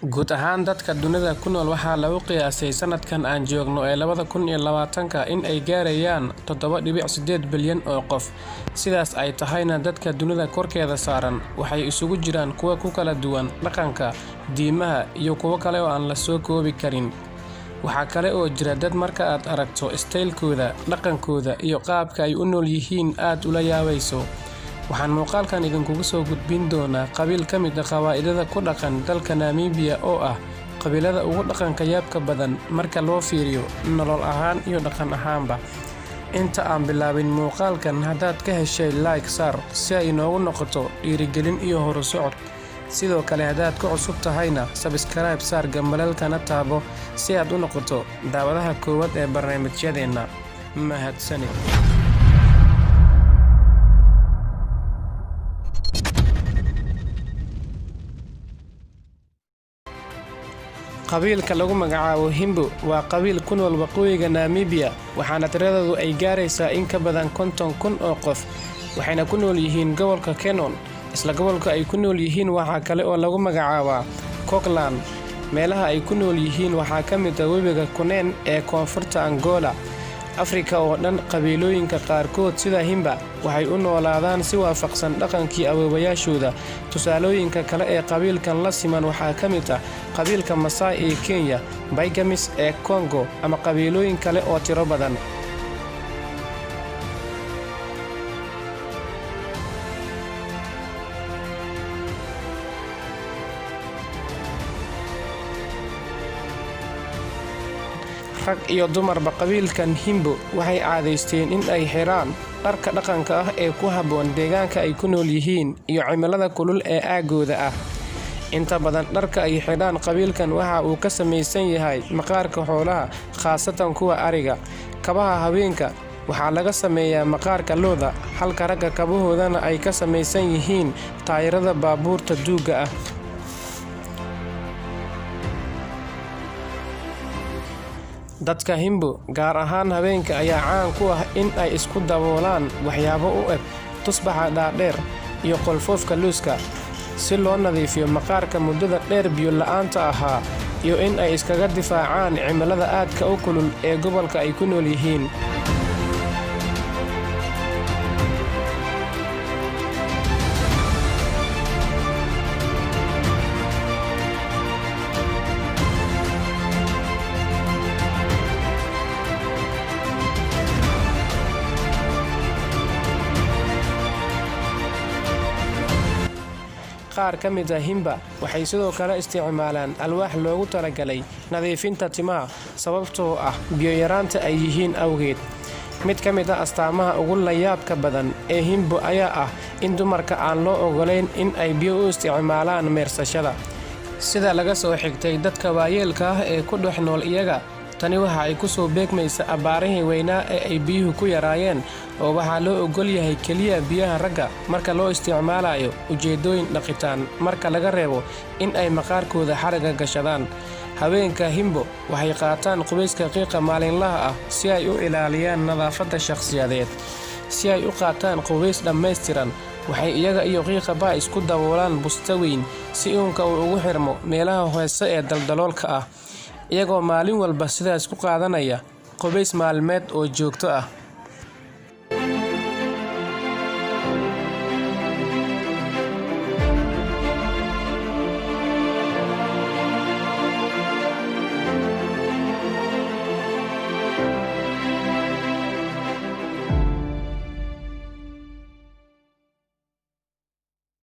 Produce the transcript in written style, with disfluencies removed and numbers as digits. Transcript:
Guud ahaan dadka dunida ku nool waxaa lagu qiyaasay sanadkan aan joogno ee 2020-ka in ay gaarayaan 7.8 bilyan oo qof. Sidaas ay tahayna, dadka dunida korkeeda saaran waxay isugu jiraan kuwa ku kala duwan dhaqanka, diimaha iyo kuwo kale oo aan la soo koobi karin. Waxaa kale oo jira dad marka aad aragto istaylkooda, dhaqankooda iyo qaabka ay u nool yihiin aad ula yaabayso. Waxaan muuqaalkan idinkugu soo gudbin doonaa qabiil ka mid ah qabaa'ilada ku dhaqan dalka Namibia oo ah qabiilada ugu dhaqanka yaabka badan marka loo fiiriyo nolol ahaan iyo dhaqan ahaanba. Inta aan bilaabin muuqaalkan, haddaad ka heshay, like saar si ay inoogu noqoto dhiirigelin iyo horusocod. Sidoo kale, haddaad ku cusub tahayna, subscribe saar, gambaleelkana taabo si aad u noqoto daawadaha koowaad ee barnaamijyadeenna. Mahadsanid. Qabiilka lagu magacaabo Himbo waa qabiil ku nool waqooyiga Namibia, waxaana tiradoodu ay gaaraysaa in ka badan 50,000 oo qof, waxayna ku nool yihiin gobolka Kenon. Isla gobolka ay ku nool yihiin waxaa kale oo lagu magacaabaa Kokland. Meelaha ay ku nool yihiin waxaa ka mid ah webiga Kunene ee koonfurta Angola. Afrika oo dhan, qabiilooyinka qaarkood sida Himba waxay u noolaadaan si waafaqsan dhaqankii awoowayaashooda. Tusaalooyinka kale ee qabiilkan la siman waxaa ka mid ah qabiilka Maasai ee Kenya, Pygmies ee Congo ama qabiilooyin kale oo tiro badan. Rag iyo dumarba, qabiilkan Himbo waxay caadaysteen in ay xidhaan dharka dhaqanka ah ee ku habboon deegaanka ay ku nool yihiin iyo cimilada kulul ee aaggooda ah. Inta badan dharka ay xidhaan qabiilkan waxa uu ka samaysan yahay maqaarka xoolaha, khaasatan kuwa ariga. Kabaha haweenka waxaa laga sameeyaa maqaarka lo'da, halka ragga kabahoodana ay ka samaysan yihiin taayirada baabuurta duugga ah. Dadka Himbo, gaar ahaan haweenka, ayaa caan ku ah in ay isku daboolaan waxyaabo u eg tusbaxa dhaadheer iyo qalfoofka lowska si loo nadiifiyo maqaarka muddada dheer biyo la'aanta ahaa iyo in ay iskaga difaacaan cimilada aadka u kulul ee gobolka ay ku nool yihiin. Qaar ka mid ah Himba waxay sidoo kale isticmaalaan alwaax loogu talagalay nadiifinta timaha sababtoo ah biyo yaraanta ay yihiin awgeed. Mid ka mid ah astaamaha ugu layaabka badan ee Himbo ayaa ah in dumarka aan loo ogolayn in ay biyo u isticmaalaan meersashada. Sida laga soo xigtay dadka waayeelka ah ee ku dhex nool iyaga, tani waxa ay ku soo beegmaysaa abaarihii weynaa ee ay biyuhu ku yaraayeen, oo waxaa loo oggol yahay keliya biyaha ragga marka loo isticmaalayo ujeeddooyin dhaqitaan, marka laga reebo in ay maqaarkooda xarigga gashadaan. Haweenka Himbo waxay qaataan qubayska qiiqa maalinlaha ah si ay u ilaaliyaan nadaafadda shakhsiyadeed. Si ay u qaataan qubays dhammaystiran, waxay iyaga iyo qiiqaba isku daboolaan buste weyn si uunka uu ugu xirmo meelaha hoose ee daldaloolka ah, iyagoo maalin walba sidaas ku qaadanaya qubays maalmeed oo joogto ah.